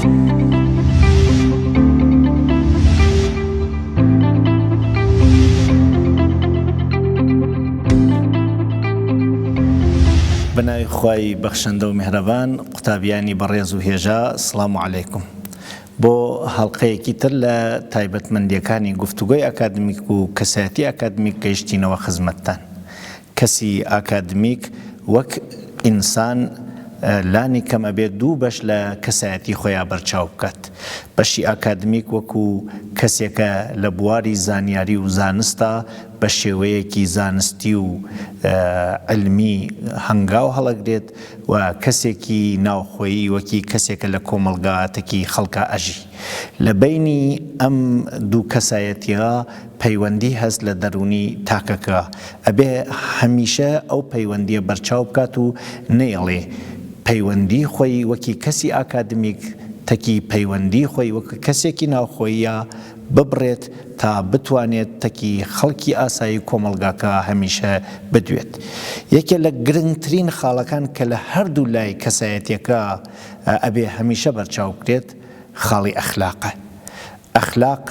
بە ناوی خوای بەخشندە و میهرەبان قوتابیانی بەڕێز و هێژا سڵام علیکم بۆ هەڵقەیەکی تر لە تایبەتمەندیەکانی گفتوگۆی ئەکادمیک و کەسایەتی ئەکادمیک گەیشتینەوە خزمەتتان کەسی ئاکادمیک وەک ئینسان لانی کەم ئەبێ دوو بەش لە کەسایەتی خۆیا بەرچاو بکات. بەشی ئاکادمیک وەکو کەسێکە لە بواری زانیاری و زانستا بە شێوەیەکی زانستی و عیلمی هەنگاو هەڵەگرێت و کەسێکی ناوخۆیی وەکی کەسێکە لە کۆمەڵگاتەکی خەڵکا ئەژی. لە بەینی ئەم دوو کەسایەتیە پەیوەندی هەست لە دەروونی تاکەکە ئەبێ هەمیشە ئەو پەیوەندیە بەرچاو بکات و نەیەڵێ پەیوەندی خۆی وەکی کەسی ئاکادمیک تەکی پەیوەندی خۆی وەک کەسێکی ناوخۆییە ببڕێت تا بتوانێت تەکی خەڵکی ئاسایی کۆمەڵگاکە هەمیشە بدوێت. یەکێ لە گرنگترین خاڵەکان کە لە هەردوو لای کەسایەتیەکە ئەبێ هەمیشە بەرچاو بکرێت خاڵی ئەخلاقە. ئەخلاق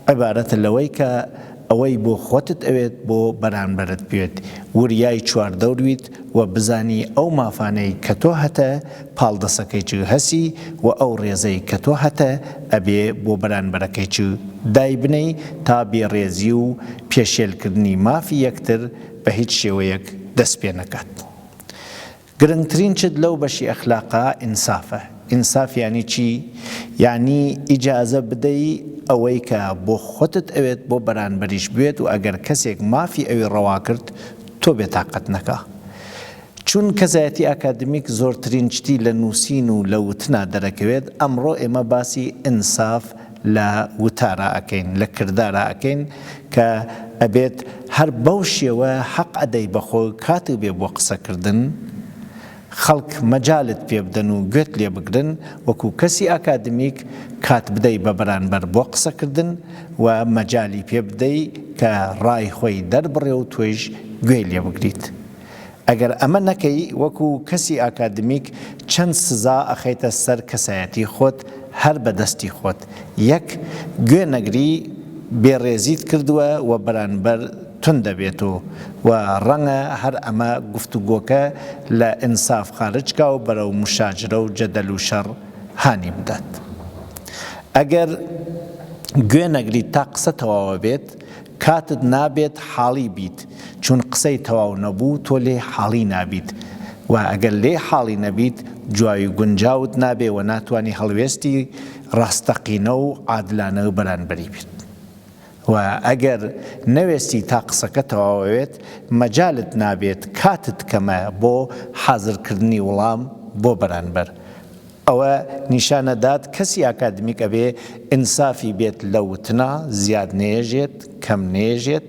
عیبارەتە لەوەی کە ئەوەی بۆ خۆتت ئەوێت بۆ بەرانبەرت بوێت، وریای چواردەورویت و بزانی ئەو مافانەی کە تۆ هەتە پاڵ دەسەکەی چ هەسی و ئەو ڕێزەی کە تۆ هەتە ئەبێ بۆ بەرانبەرەکەی چ دایبنێی تا بێڕێزی و پێشێلکردنی مافی یەکتر بە هیچ شێوەیەک دەست پێ نەکات. گرنگترین شت لەو بەشی ئەخلاقە ئینسافە. ئینساف یانی چی؟ یانی ئیجازە بدەی ئەوەی کە بۆ خۆتت ئەوێت بۆ بەرانبەریش بوێت و ئەگەر کەسێک مافی ئەوی ڕەوا کرد تۆ بێتاقەت نەکا. چون کەسایەتی ئاکادمیک زۆرترین شتی لە نووسین و لە وتنا دەرەکەوێت، ئەمڕۆ ئێمە باسی ئینساف لە وتارا ئەکەین، لە کردارا ئەکەین کە ئەبێت هەر بەو شێوە حەق ئەدەی بە خۆ کاتت بێ بۆ قسە کردن خەڵک مەجالت پێ بدەن و گوێت لێ بگرن وەکو کەسی ئاکادمیک کات بدەی بە بەرانبەر بۆ قسە کردن و مەجالی پێ بدەی کە ڕای خۆی دەربڕێ و تۆیش گوێی لێ بگریت. ئەگەر ئەمە نەکەی وەکو کەسی ئاکادمیک چەند سزا ئەخەیتە سەر کەسایەتی خۆت هەر بە دەستی خۆت یەک گوێ نەگری بێ ڕێزیت کردوە و بەرانبەر توند دەبێتۆ و ڕەنگە هەر ئەمە گفتوگۆکە لە ئینساف خارج کا و بەرەو مشاجرە و جەدەل و شەڕ هانی بدات ئەگەر گوێ نەگریت تا قسە تەواوە بێت کاتت نابێت حاڵی بیت چون قسەی تەواو نەبوو تۆ لێی حاڵی نابیت و ئەگەر لێی حاڵی نەبیت جواوی گونجاوت نابێ و ناتوانی هەڵوێستی ڕاستەقینە و عادلانە بەرانبەری بیت و ئەگەر نەوێستی تا قسەکە تەواوەوێت مەجالت نابێت کاتت کەمە بۆ حازرکردنی وڵام بۆ بەرانبەر ئەوە نیشانەدات کەسی ئاکادمیک ئەبێ ئینسافی بێت لە وتنا، زیاد نەیەژێت، کەم نەیەژێت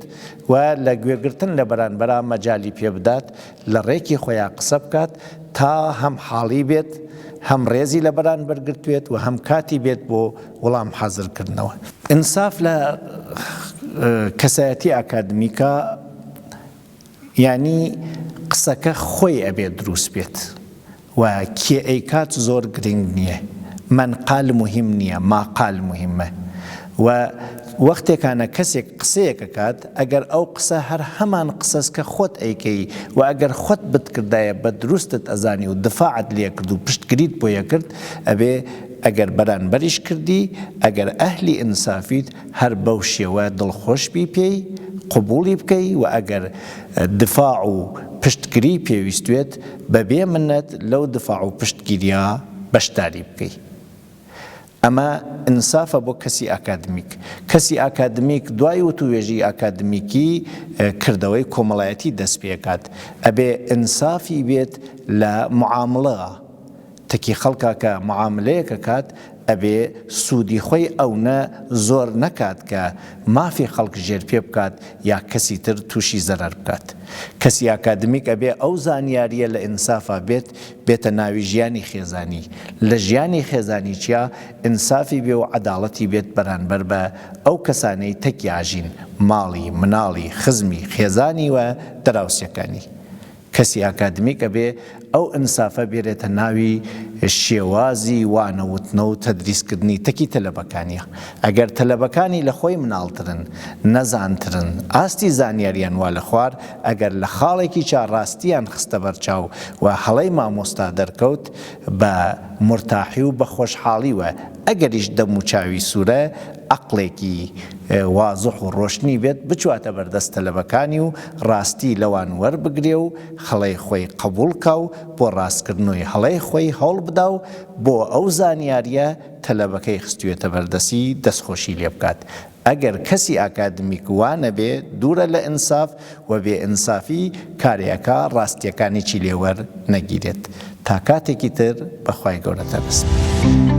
و لە گوێگرتن لە بەرانبەرا مەجالی پێ بدات لە ڕێکی خۆیا قسە بکات تا هەم حاڵی بێت، هەم ڕێزی لە بەرانبەر گرتبێت و هەم کاتی بێت بۆ وڵام حازر کردنەوە. ئینساف لە کەسایەتی ئاکادمیکا یانی قسەکە خۆی ئەبێ دروست بێت و کێ ئەیکات زۆر گرنگ نییە من قال موهیم نییە ما قال موهیمە و وەختێکانە کەسێک قسەیەک ئەکات ئەگەر ئەو قسە هەر هەمان قسەس کە خۆت ئەیکەی و ئەگەر خۆت بتکردایە بە دروستت ئەزانی و دفاعت لێکرد و پشتگریت بۆ یەکرد ئەبێ ئەگەر بەرانبەریش کردی ئەگەر ئەهلی ئینسافیت هەر بەو شێوە دڵخۆش بی پێی، قبوڵی بکەی و ئەگەر دفاع و پشتگری پێویست بێت بە بێ منەت لەو دفاع و پشتگیریە بەشداری بکەی. ئەمە ئینسافە بۆ کەسی ئاکادمیک. کەسی ئاکادمیک دوای وتووێژی ئاکادمیکی کردەوەی کۆمەڵایەتی دەست پێکات. ئەبێ ئینسافی بێت لە معامڵە. تەکی خەڵکا کە معاملەیەک ئەکات ئەبێ سوودی خۆی ئەونە زۆر نەکات کە مافی خەڵک ژێر پێ بکات یا کەسی تر تووشی زەرەر بکات. کەسی ئاکادمیک ئەبێ ئەو زانیاریە لە ئینسافا بێت بێتە ناوی ژیانی خێزانی لە ژیانی خێزانیچیا ئینسافی بێ و عەداڵەتی بێت بەرانبەر بە ئەو کەسانەی تەکی ئاژین ماڵی مناڵی خزمی خێزانی و دراوسێکانی. کەسی ئاکادمیک ئەبێ ئەو ئنسافە بێرێتە ناوی شێوازی وانەوتنە و تەدریسکردنی تەکی تەلەبەکانیە. ئەگەر تەلەبەکانی لە خۆی مناڵترن، نەزانترن، ئاستی زانیاریان وا لە خوار، ئەگەر لە خاڵێکیشا ڕاستیان خستە بەرچاو و هەڵەی مامۆستا دەرکەوت، بە مورتاحی و بە خۆشحاڵی و ئەگەریش دەم و چاوی سوورە، عەقڵێکی وازح و ڕۆشنی بێت، بچواتە بەردەست تەلەبەکانی و ڕاستی لەوان وەربگرێ و هەڵەی خۆی قبوڵ کا و بۆ ڕاستکردنەوەی هەڵەی خۆی هەوڵ بدا و بۆ ئەو زانیارییە تەلەبەکەی خستویەتە بەردەستی دەستخۆشی لێ بکات ئەگەر کەسی ئاکادمیک وا نەبێ دوورە لە ئینساف و بێ ئینسافی کارێ ئەکا ڕاستیەکانیی لێ وەر نەگیرێت تا کاتێکی تر بە خوای گەورەتان ئەسپێرم.